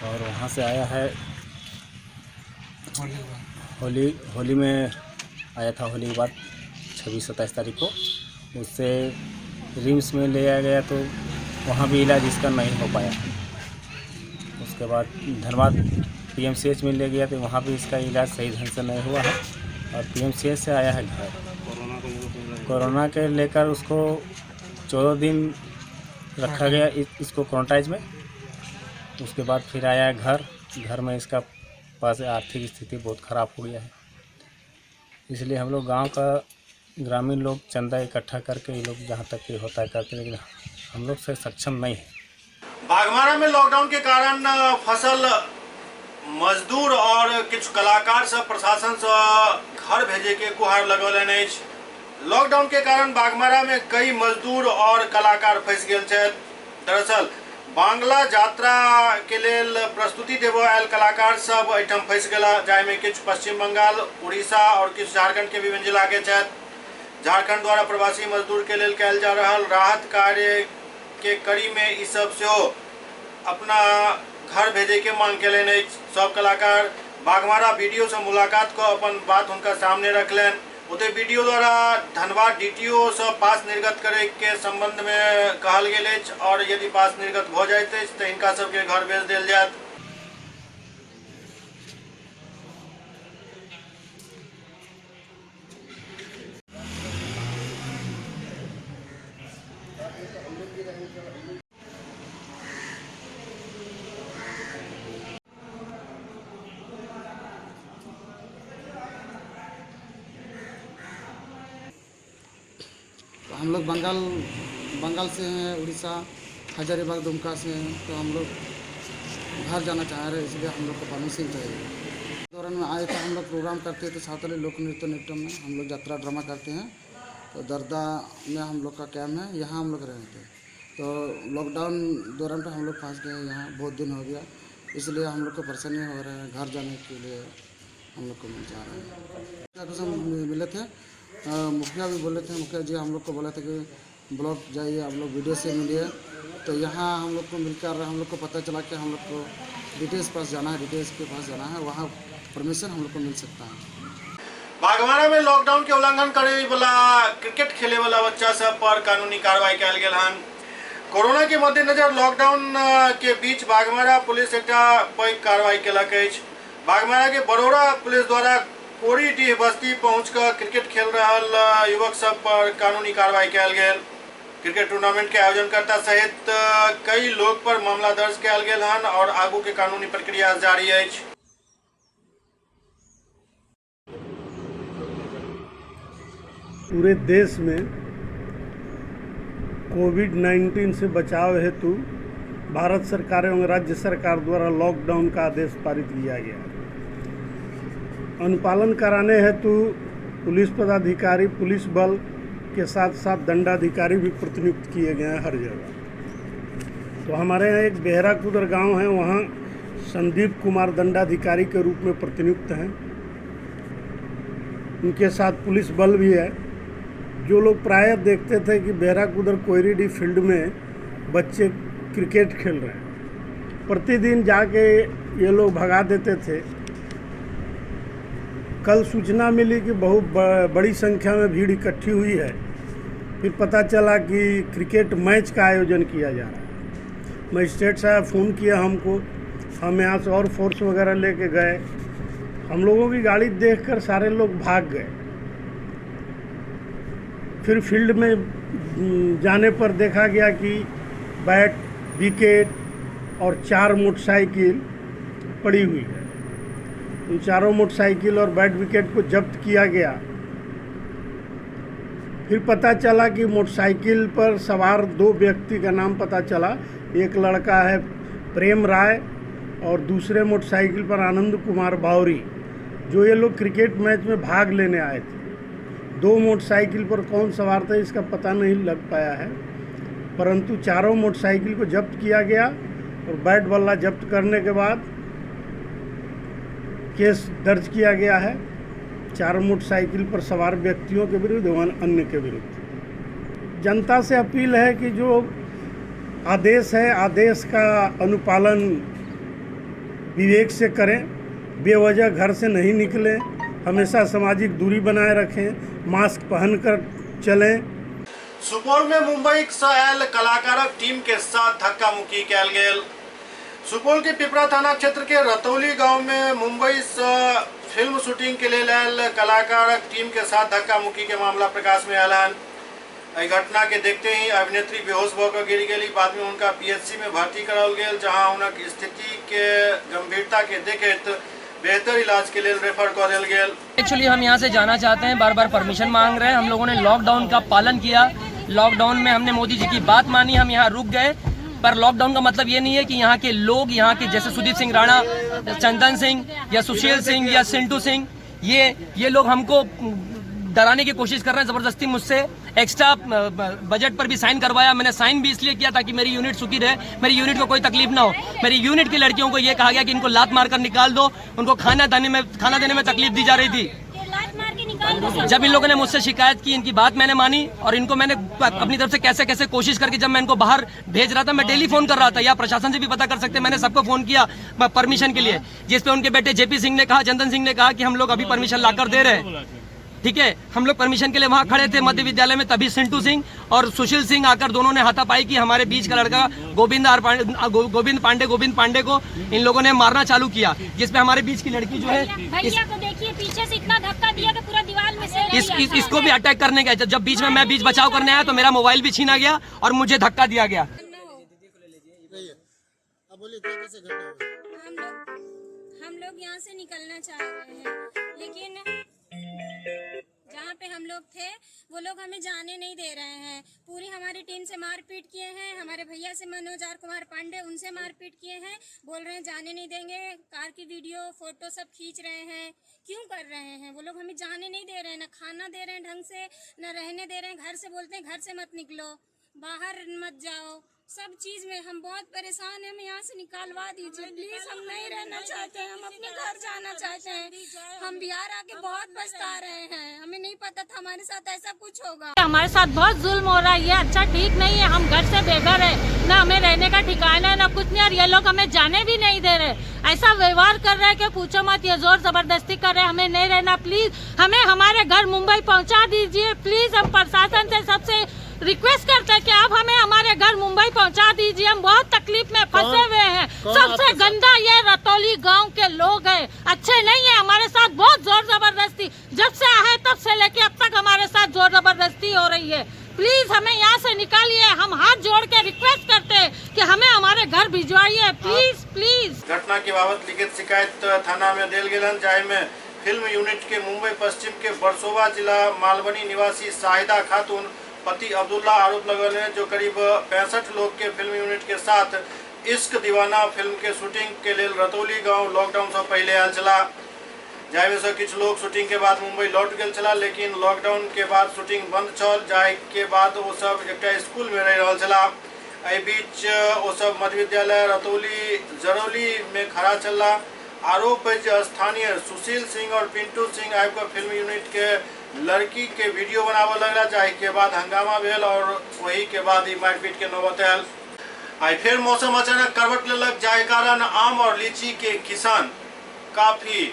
और वहाँ से आया है होली में आया था। होली के बाद 26-27 तारीख को उससे रिम्स में ले आया गया, तो वहाँ भी इलाज इसका नहीं हो पाया। उसके बाद धनबाद पीएमसीएच में ले गया, तो वहाँ भी इसका इलाज सही ढंग से नहीं हुआ है, और पीएमसीएच से आया है घर। कोरोना के लेकर उसको 14 दिन रखा गया इसको क्वारंटाइन में। उसके बाद फिर आया घर। घर में इसका पास आर्थिक स्थिति बहुत ख़राब हो गया है, इसलिए हम लोग गांव का ग्रामीण लोग चंदा इकट्ठा करके ये लोग जहां तक के होता है करते, लेकिन हम लोग से सक्षम नहीं है। बागमारा में लॉकडाउन के कारण फसल मजदूर और किछु कलाकार सब प्रशासन से घर भेजे के गुहार लगौलनि अछि। लॉकडाउन के कारण बागमारा में कई मजदूर और कलाकार फंसि गेल छथि। दरअसल बांग्ला यात्रा के लेल प्रस्तुति देबय आयल कलाकार सब एहिठाम फंसि गेला, जाहिमे किछु पश्चिम बंगाल, उड़ीसा और किछु झारखंड के विभिन्न जिला के छथि। झारखंड द्वारा प्रवासी मजदूर के लेल कयल जा रहल राहत कार्य के कड़ी में ई सब सेहो अपना घर भेजे के मांग केलनि अछि। सब कलाकार बागमारा बीडीओ से मुलाकात कऽ अपन बात हुनका सामने रखलनि। ओतहि बीडीओ द्वारा धनबाद डीटीओ से पास निर्गत करे के संबंध में कहल गेल अछि और यदि पास निर्गत भऽ जाइत अछि तऽ हिनका सबके घर भेज देल जायत। हम लोग बंगाल से हैं, उड़ीसा, हजारीबाग, दुमका से हैं, तो हम लोग घर जाना चाह रहे हैं, इसलिए हम लोग को परमिशन चाहिए। दौरान में आए तो हम लोग प्रोग्राम करते हैं, तो सावताली लोक नृत्य नृत्य में हम लोग यात्रा ड्रामा करते हैं, तो दर्दा में हम लोग का कैम्प है, यहाँ हम लोग रहते हैं। तो लॉकडाउन दौरान पर हम लोग फंस गए हैं यहाँ, बहुत दिन हो गया, इसलिए हम लोग को परेशानी हो रहा है। घर जाने के लिए हम लोग को मिल जा रहा है। मिले थे मुखिया भी बोले थे, मुखिया जी हम लोग को बोले थे कि ब्लॉक जाइए, आप लोग वीडियो से मिलिए। तो यहाँ हम लोग को मिलकर हम लोग को पता चला कि हम लोग को डीटीएस पास जाना है, डीटीएस के पास जाना है, वहाँ परमिशन हम लोग को मिल सकता है। बागमारा में लॉकडाउन के उल्लंघन करे वाला क्रिकेट खेले वाला बच्चा सब पर कानूनी कार्रवाई कयल गेल हन। कोरोना के मद्देनजर लॉकडाउन के बीच बागमारा पुलिस एकटा पैघ कार्रवाई केलक अछि। बागमारा के बड़ौरा पुलिस द्वारा कोरीडीह बस्ती पहुंचकर क्रिकेट खेल रहा युवक सब पर कानूनी कार्रवाई कयल गेल। क्रिकेट टूर्नामेंट के आयोजनकर्ता सहित कई लोग पर मामला दर्ज कयल गेल हन और आगू के कानूनी प्रक्रिया जारी अछि। पूरे देश में कोविड-19 से बचाव हेतु भारत सरकार एवं राज्य सरकार द्वारा लॉकडाउन का आदेश पारित किया गया। अनुपालन कराने हेतु पुलिस पदाधिकारी, पुलिस बल के साथ साथ दंडाधिकारी भी प्रतिनियुक्त किए गए हैं हर जगह। तो हमारे यहाँ एक बेहरा कुदर गांव है, वहाँ संदीप कुमार दंडाधिकारी के रूप में प्रतिनियुक्त हैं। उनके साथ पुलिस बल भी है। जो लोग प्रायः देखते थे कि बेहरा कुदर कोयरीडी फील्ड में बच्चे क्रिकेट खेल रहे हैं, प्रतिदिन जाके ये लोग भगा देते थे। कल सूचना मिली कि बहुत बड़ी संख्या में भीड़ इकट्ठी हुई है। फिर पता चला कि क्रिकेट मैच का आयोजन किया जा रहा है। मजिस्ट्रेट साहब फ़ोन किया हमको, हम यहाँ से और फोर्स वगैरह लेके गए। हम लोगों की गाड़ी देखकर सारे लोग भाग गए। फिर फील्ड में जाने पर देखा गया कि बैट, विकेट और 4 मोटरसाइकिल पड़ी हुई है। उन चारों मोटरसाइकिल और बैट विकेट को जब्त किया गया। फिर पता चला कि मोटरसाइकिल पर सवार 2 व्यक्ति का नाम पता चला। एक लड़का है प्रेम राय और दूसरे मोटरसाइकिल पर आनंद कुमार बावरी, जो ये लोग क्रिकेट मैच में भाग लेने आए थे। 2 मोटरसाइकिल पर कौन सवार थे इसका पता नहीं लग पाया है, परंतु चारों मोटरसाइकिल को जब्त किया गया और बैट बल्ला जब्त करने के बाद केस दर्ज किया गया है 4 मोटरसाइकिल पर सवार व्यक्तियों के विरुद्ध एवं अन्य के विरुद्ध। जनता से अपील है कि जो आदेश है, आदेश का अनुपालन विवेक से करें, बेवजह घर से नहीं निकलें, हमेशा सामाजिक दूरी बनाए रखें, मास्क पहनकर चलें। सुपौल में मुंबई से आयल कलाकारक टीम के साथ धक्का मुक्की कयल गेल। सुपौल के पिपरा थाना क्षेत्र के रतौली गांव में मुंबई से फिल्म शूटिंग के लिए आयल कलाकारक टीम के साथ धक्का मुक्की के मामला प्रकाश में आयल हन। एहि घटना के देखते ही अभिनेत्री बेहोश भऽ कऽ गिर गेली। बाद में उनका पीएचसी में भर्ती कराओल गेल, जहां हुनक स्थिति के गंभीरता के देखैत बेहतर इलाज के लिए रेफर कर दिया गेल। एक्चुअली हम यहाँ से जाना चाहते हैं, बार बार परमिशन मांग रहे हैं। हम लोगों ने लॉकडाउन का पालन किया, लॉकडाउन में हमने मोदी जी की बात मानी, हम यहाँ रुक गए। पर लॉकडाउन का मतलब ये नहीं है कि यहाँ के लोग, यहाँ के जैसे सुदीप सिंह राणा, चंदन सिंह या सुशील सिंह या सिंटू सिंह, ये लोग हमको डराने की कोशिश कर रहे हैं ज़बरदस्ती। मुझसे एक्स्ट्रा बजट पर भी साइन करवाया। मैंने साइन भी इसलिए किया ताकि मेरी यूनिट सुखी रहे, मेरी यूनिट को कोई तकलीफ ना हो। मेरी यूनिट की लड़कियों को ये कहा गया कि इनको लात मारकर निकाल दो, उनको खाना देने में तकलीफ दी जा रही थी। जब इन लोगों ने मुझसे शिकायत की, इनकी बात मैंने मानी और इनको मैंने अपनी तरफ से कैसे कैसे कोशिश करके, जब मैं इनको बाहर भेज रहा था, मैं डेली फोन कर रहा था, या प्रशासन से भी पता कर सकते, मैंने सबको फोन किया परमिशन के लिए, जिस पे उनके बेटे जेपी सिंह ने कहा, चंदन सिंह ने कहा कि हम लोग अभी परमिशन लाकर दे रहे हैं। ठीक है, हम लोग परमिशन के लिए वहाँ खड़े थे मध्य विद्यालय में, तभी सिंटू सिंह और सुशील सिंह आकर दोनों ने हाथापाई की। हमारे बीच का लड़का गोविंद पांडे को इन लोगों ने मारना चालू किया, जिसमें हमारे बीच की लड़की जो है, भैया को देखिए पीछे से इतना धक्का दिया कि पूरा दीवार में से इसको भी अटैक करने गया। जब बीच में मैं बीच बचाव करने आया तो मेरा मोबाइल भी छीना गया और मुझे धक्का दिया गया। हम लोग यहाँ से निकलना चाह रहे हैं, लेकिन जहाँ पे हम लोग थे वो लोग हमें जाने नहीं दे रहे हैं। पूरी हमारी टीम से मारपीट किए हैं, हमारे भैया से मनोज are Kumar Pandey, उनसे मारपीट किए हैं। बोल रहे हैं जाने नहीं देंगे, कार की वीडियो फोटो सब खींच रहे हैं। क्यों कर रहे हैं वो लोग? हमें जाने नहीं दे रहे हैं, ना खाना दे रहे हैं ढंग से, ना रहने दे रहे हैं। घर से बोलते हैं घर से मत निकलो, बाहर मत जाओ, सब चीज में हम बहुत परेशान हैं। हमें यहाँ से निकालवा दीजिए प्लीज, हम नहीं रहना चाहते हैं, हम अपने घर जाना चाहते हैं। हम बिहार आके बहुत पछता रहे हैं, हमें नहीं पता था हमारे साथ ऐसा कुछ होगा। हमारे साथ बहुत जुल्म हो रहा है, ये अच्छा ठीक नहीं है। हम घर से बेघर है, ना हमें रहने का ठिकाना है, ना कुछ नहीं, और ये लोग हमें जाने भी नहीं दे रहे। ऐसा व्यवहार कर रहे हैं कि पूछो मत, ये जोर जबरदस्ती कर रहे हैं। हमें नहीं रहना प्लीज, हमें हमारे घर मुंबई पहुँचा दीजिए प्लीज। हम प्रशासन से सबसे रिक्वेस्ट करते हैं कि आप हमें हमारे घर मुंबई पहुंचा दीजिए, हम बहुत तकलीफ में फंसे हुए हैं। सबसे गंदा ये रतौली गांव के लोग हैं, अच्छे नहीं है। हमारे साथ बहुत जोर जबरदस्ती, जब से आए तब से लेके अब तक हमारे साथ जोर जबरदस्ती हो रही है। प्लीज हमें यहाँ से निकालिए, हम हाथ जोड़ के रिक्वेस्ट करते हैं कि हमें हमारे घर भिजवाइए प्लीज प्लीज। घटना के बाबत लिखित शिकायत थाना में देल गेल, जाहि में फिल्म यूनिट के मुंबई पश्चिम के बरसोवा जिला मालवनी निवासी शाहिदा खातून पति अब्दुल्ला आरोप लगौले जो करीब 65 लोग के फिल्म यूनिट के साथ इश्क दीवाना फिल्म के शूटिंग के लिए रतौली गांव लॉकडाउन से पहले आयल छला। जाहिमे सँ किछु लोक शूटिंग के बाद मुंबई लौट गेल छलाह, लेकिन लॉकडाउन के बाद शूटिंग बंद छल, जाहि के बाद ओ सब एकटा स्कूल में रहि रहल छलाह। एहि बीच ओ सब मध्य विद्यालय रतौली जरौली में खड़ा छलाह। आरोप अछि जे स्थानीय सुशील सिंह और पिंटू सिंह आबि कऽ फिल्म यूनिट के लड़की के वीडियो बनाबऽ लगला, जाहि के बाद हंगामा भेल और ओहि के बाद ई मारिपीट के नौबत आयल। आइ फेर मौसम अचानक करवट लेलक, जाहि कारण आम और लीची के किसान काफी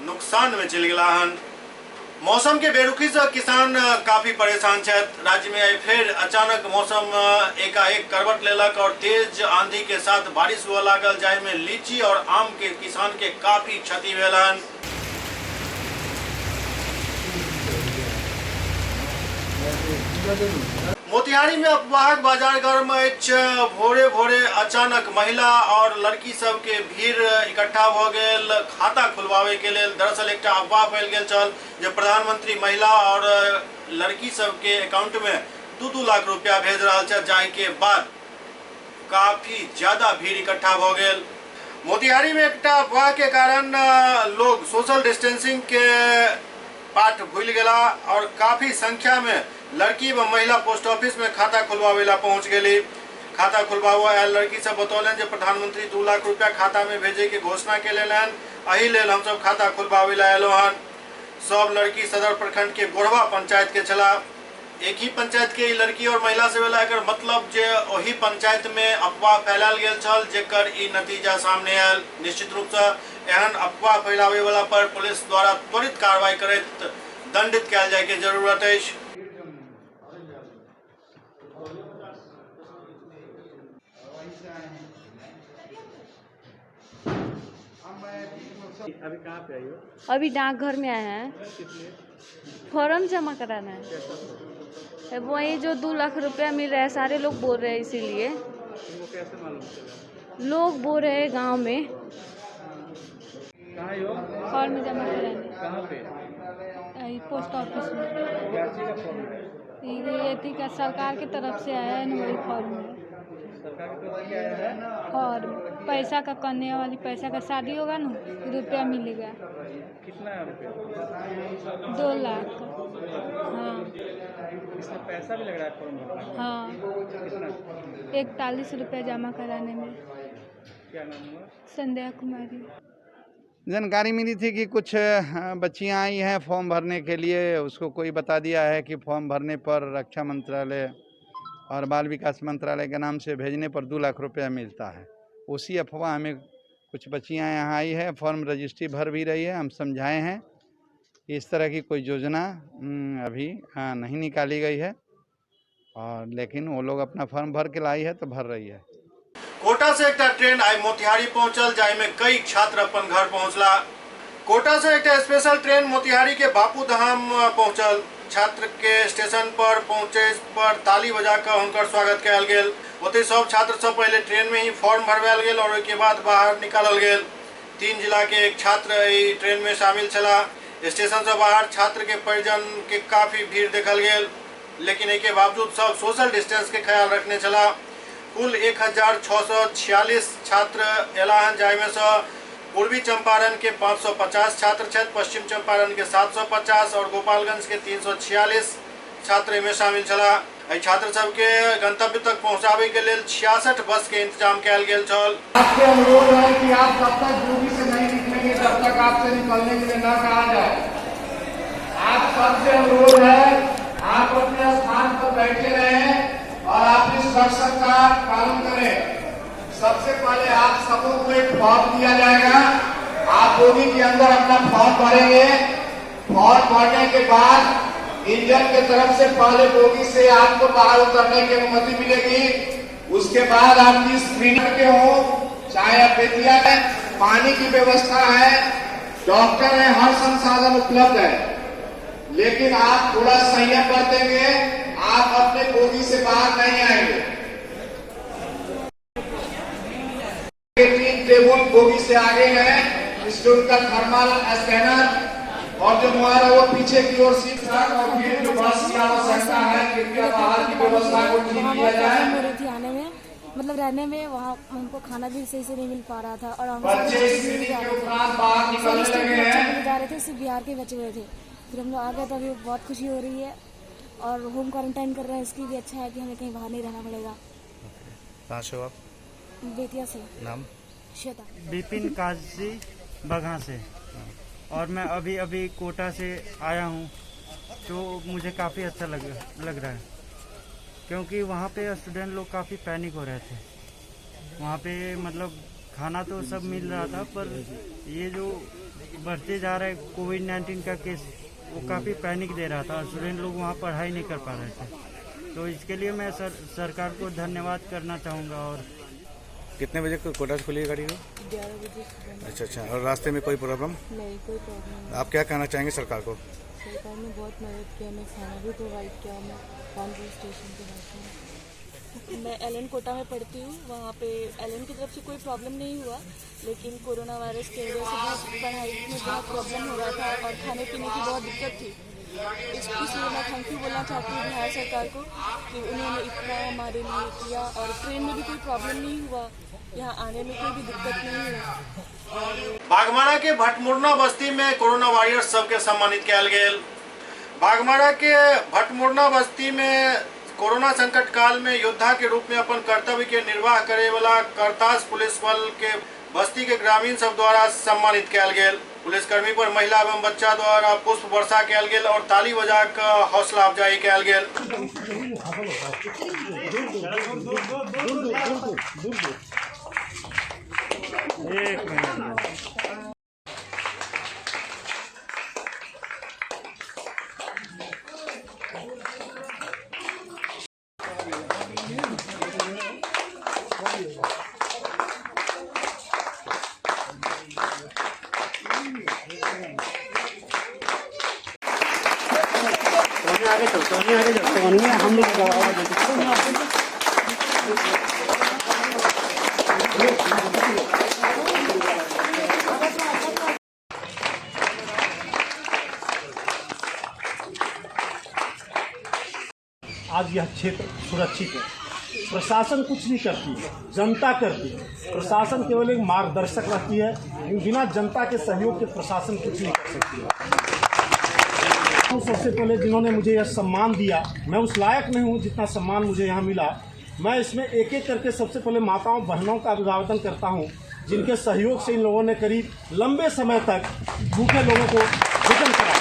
नुकसान में चलि गेला हन। मौसम के बेरुखी से किसान काफी परेशान छथि। राज्य में आइ फेर अचानक मौसम एकाएक करवट लेलक और तेज आंधी के साथ बारिश हुआ लागल, जाहि में लीची और आम के किसान के काफी क्षति भेल हन। मोतिहारी में अफवाहक बाजार गर्म अछि। भोरे भोरे अचानक महिला और लड़की सब के भीड़ इकट्ठा भ गेल खाता खुलवावे के लेल। दरअसल एकटा अफवाह फैल गेल छल जे प्रधानमंत्री महिला और लड़की सब के अकाउंट में 2-2 लाख रुपया भेज रहल छथि, जाहि के बाद काफी ज्यादा भीड़ इकट्ठा भ गेल। मोतिहारी में एकटा अफवाह के कारण लोग सोशल डिस्टेंसिंग के पाठ भूल गेला और काफी संख्या में लड़की व महिला पोस्ट ऑफिस में खाता खुलवावे ला पहुंच गेली। खाता खुलवावे आयल लड़की सब बतौलनि जे प्रधानमंत्री 2 लाख रुपया खाता में भेजे के घोषणा के लेलनि, एहि लेल हम सब खाता खुलवावे ला अयलहुँ हन। सब लड़की सदर प्रखंड के गोढ़वा पंचायत के छला। एक ही पंचायत के लड़की और महिला से भेला, एकर मतलब जे ओही पंचायत में अफवाह फैलायल गेल छल, जेकर ई नतीजा सामने आयल। निश्चित रूप से एहन अफवाह फैलावे वाला पर पुलिस द्वारा त्वरित कार्रवाई करैत दंडित कयल जाय के जरूरत अछि। अभी कहाँ पे आई हो? अभी डाकघर में आए हैं। फॉर्म जमा कराना है। वही जो 2 लाख रुपया मिल रहा है, सारे लोग बोल रहे हैं, इसीलिए। तुमको कैसे मालूम चला? लोग बोल रहे हैं गांव में। कहाँ आई हो? फॉर्म जमा कराने। कहाँ पे? पोस्ट ऑफिस में। क्या चीज़ का फॉर्म है? ये थी का सरकार की तरफ से आया है ना, वही फॉर्म है। सरकार की तरफ से आया है? फॉर्म पैसा का, कन्या वाली पैसा का, शादी होगा ना, रुपया मिलेगा। कितना है रुपया? 2 लाख। हाँ। इसमें पैसा भी लग रहा है फॉर्म भरने में? हाँ। कितना? 41 रुपया जमा कराने में। क्या नाम हुआ? संध्या कुमारी। जानकारी मिली थी कि कुछ बच्चियां आई हैं फॉर्म भरने के लिए। उसको कोई बता दिया है कि फॉर्म भरने पर रक्षा मंत्रालय और बाल विकास मंत्रालय के नाम से भेजने पर 2 लाख रुपया मिलता है। उसी अफवाह में कुछ बच्चियां यहाँ आई है, फॉर्म रजिस्ट्री भर भी रही है। हम समझाए हैं इस तरह की कोई योजना अभी नहीं निकाली गई है, और लेकिन वो लोग अपना फॉर्म भर के लाई है तो भर रही है। कोटा से एकटा ट्रेन आई मोतिहारी पहुंचल, जाहि में कई छात्र अपन घर पहुंचला। कोटा से एकटा स्पेशल ट्रेन मोतिहारी के बापू धाम पहुंचल। छात्र के स्टेशन पर पहुंचे पर ताली बजाकर हुनकर स्वागत कयल गेल। ओतहि सब छात्र सब पहले ट्रेन में ही फॉर्म भरवायल गेल और ओहिके बाद बाहर निकालल गेल। 3 जिला के एक छात्र एहि ट्रेन में शामिल छलाह। स्टेशन से बाहर छात्र के परिजन के काफी भीड़ देखल गेल, लेकिन एहिके बावजूद सब सोशल डिस्टेंस के ख्याल रखने छलाह। कुल 1646 छात्र अयला हन, जाहिमे सँ पूर्वी चंपारण के 550 छात्र छथि, पश्चिम चंपारण के 750 और गोपालगंज के 346 छात्र एहिमे शामिल छलाह। एहि छात्र सबके गंतव्य तक पहुंचाबे के लेल 66 बस के इंतजाम कयल गेल छल। आपसे अनुरोध है कि आप तब तक ड्यूटी से नहीं निकलेंगे जब तक आपसे निकलने के लिए न कहा जाए। आप सबसे अनुरोध है आप अपने स्थान पर बैठे रहें और आप इंस्ट्रक्शन का पालन करें। सबसे पहले आप सबों को एक फॉर्म दिया जाएगा, आप बोगी के अंदर अपना फॉर्म भरेंगे। फॉर्म भरने के बाद इंजन के तरफ से पहले बोगी से आपको बाहर उतरने की अनुमति मिलेगी। उसके बाद आपकी स्क्रीन के हो, चाहे आप बेतिया है, पानी की व्यवस्था है, डॉक्टर है, हर संसाधन उपलब्ध है, लेकिन आप थोड़ा संयम बरतेंगे, आप अपने बोगी से बाहर नहीं आएंगे। 3 टेबल बोगी से आगे है, इसलिए उनका थर्मल स्कैनर और जो मोबाइल है वो पीछे की ओर सीट था और फिर जो बस की आवश्यकता है कृपया बाहर की व्यवस्था को ठीक किया जाए। हो रही थी आने में, मतलब रहने में, वहाँ हमको खाना भी सही से नहीं मिल पा रहा था और हम बच्चे सारे स्क्रीनिंग जा के रहे उपरांत बाहर थे, निकलने सारे स्टेट लगे के बच्चे हैं। भी जा रहे थे, सिर्फ बिहार के बचे हुए थे। फिर हम लोग आ गए तो अभी बहुत खुशी हो रही है और होम क्वारंटाइन कर रहे हैं, इसकी भी अच्छा है कि हमें कहीं बाहर नहीं रहना पड़ेगा। कहाँ से हो आप? बेतिया से। नाम? श्वेता। विपिन काजी बघा से, और मैं अभी अभी कोटा से आया हूँ, तो मुझे काफ़ी अच्छा लग रहा है, क्योंकि वहाँ पे स्टूडेंट लोग काफ़ी पैनिक हो रहे थे। वहाँ पे मतलब खाना तो सब मिल रहा था, पर ये जो बढ़ते जा रहा है कोविड-19 का केस, वो काफ़ी पैनिक दे रहा था और स्टूडेंट लोग वहाँ पढ़ाई नहीं कर पा रहे थे। तो इसके लिए मैं सरकार को धन्यवाद करना चाहूँगा। और कितने बजे कोटा से खुली है गाड़ी को? 11 बजे सुबह। अच्छा अच्छा, और रास्ते में कोई प्रॉब्लम नहीं? कोई प्रॉब्लम नहीं। आप क्या कहना चाहेंगे सरकार को? सरकार ने बहुत मदद किया, हमें खाना भी प्रोवाइड किया, हमें कानपुर स्टेशन पे बैठे। मैं एलन कोटा में पढ़ती हूँ, वहाँ पे एलन की तरफ से कोई प्रॉब्लम नहीं हुआ, लेकिन कोरोना वायरस की वजह से बहुत पढ़ाई में बहुत प्रॉब्लम हो रहा था और खाने पीने की बहुत दिक्कत थी। इसलिए मैं thank you बोलना चाहती हूँ बिहार सरकार को कि उन्होंने इतना हमारे लिए किया और ट्रेन में भी कोई प्रॉब्लम नहीं हुआ, यहाँ आने में कोई भी दिक्कत नहीं हुई। और बागमारा के भटमुरना बस्ती में कोरोना वॉरियर्स सबके सम्मानित कयल गेल। बागमारा के भटमुरना बस्ती में कोरोना संकट काल में योद्धा के रूप में अपन कर्तव्य के निर्वाह करे वाला करतास पुलिस बल के बस्ती के ग्रामीण सब द्वारा सम्मानित कयल गेल। पुलिसकर्मी पर महिला एवं बच्चा द्वारा पुष्प वर्षा कयल गेल और ताली बजा कऽ हौसला अफजाई कयल गेल। एक मिनट। आगे चलते आगे चलते हम लोग। आज यह क्षेत्र सुरक्षित है। प्रशासन कुछ नहीं करती है, जनता करती है। प्रशासन केवल एक मार्गदर्शक रहती है, लेकिन बिना जनता के सहयोग के प्रशासन कुछ नहीं कर सकती है। तो सबसे पहले जिन्होंने मुझे यह सम्मान दिया, मैं उस लायक नहीं हूँ जितना सम्मान मुझे यहाँ मिला। मैं इसमें एक एक करके सबसे पहले माताओं बहनों का अभिवादन करता हूँ, जिनके सहयोग से इन लोगों ने करीब लंबे समय तक भूखे लोगों को भोजन कराया।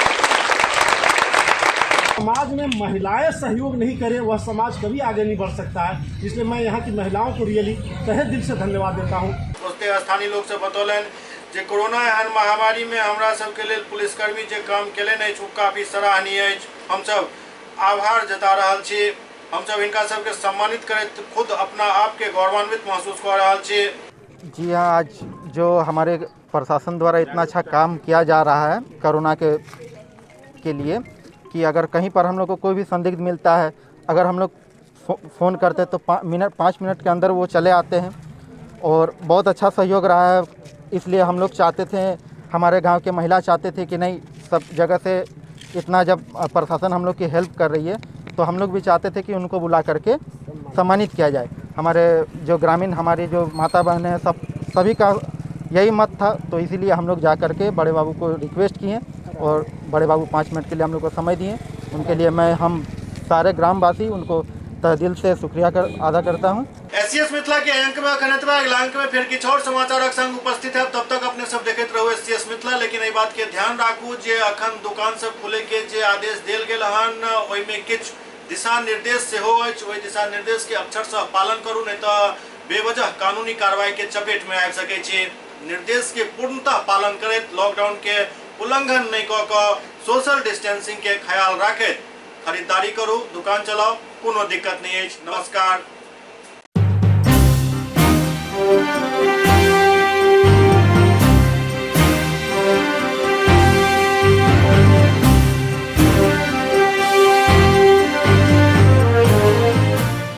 समाज में महिलाएं सहयोग नहीं करें वह समाज कभी आगे नहीं बढ़ सकता है, इसलिए मैं यहाँ की महिलाओं को रियली तहे दिल से धन्यवाद देता हूँ। ओते स्थानीय लोग से बतौलनि जे कोरोना एहन महामारी में हमरा सबके लेल पुलिसकर्मी जे काम केलनि अछि ओ काफी सराहनीय अछि। हमसब आभार जता रहल छी। हमसब हिनका सबके सम्मानित करैत खुद अपना आप के गौरवान्वित महसूस कऽ रहल छी। जी हाँ, आज जो हमारे प्रशासन द्वारा इतना अच्छा काम किया जा रहा है कोरोना के लिए कि अगर कहीं पर हम लोग को कोई भी संदिग्ध मिलता है, अगर हम लोग फ़ोन करते हैं तो 5 मिनट के अंदर वो चले आते हैं और बहुत अच्छा सहयोग रहा है। इसलिए हम लोग चाहते थे, हमारे गांव के महिला चाहते थे कि नहीं, सब जगह से इतना जब प्रशासन हम लोग की हेल्प कर रही है तो हम लोग भी चाहते थे कि उनको बुला करके सम्मानित किया जाए। हमारे जो ग्रामीण, हमारी जो माता बहनें हैं, सभी का यही मत था, तो इसीलिए हम लोग जा करके बड़े बाबू को रिक्वेस्ट किए और बड़े बाबू 5 मिनट के लिए हम लोग को समय दिए। उनके लिए मैं हम सारे ग्रामवासी उनको तहे दिल से शुक्रिया अदा करता हूँ। एससीएस मिथिला के अंक में अखन एतबा, अगिला अंक में फिर किछु और समाचारक संग उपस्थित है। तब तक अपने सब देखैत रहू एससीएस मिथिला। लेकिन एहि बात के ध्यान राखू जे अखन दुकान सब खुले के जे आदेश देल गेल हन ओहिमे किछु दिशा निर्देश सेहो अछि। ओहि दिशा निर्देश के अक्षरशः पालन करू, नहीं तऽ बेवजह कानूनी कार्रवाई के चपेट में आबि सकै छी। निर्देश के पूर्णतः पालन करैत लॉकडाउन के उल्लंघन नहीं कऽ कऽ सोशल डिस्टेंसिंग के ख्याल राखैत खरीदारी करू, दुकान चलाउ, कोनो दिक्कत नहीं अछि। नमस्कार।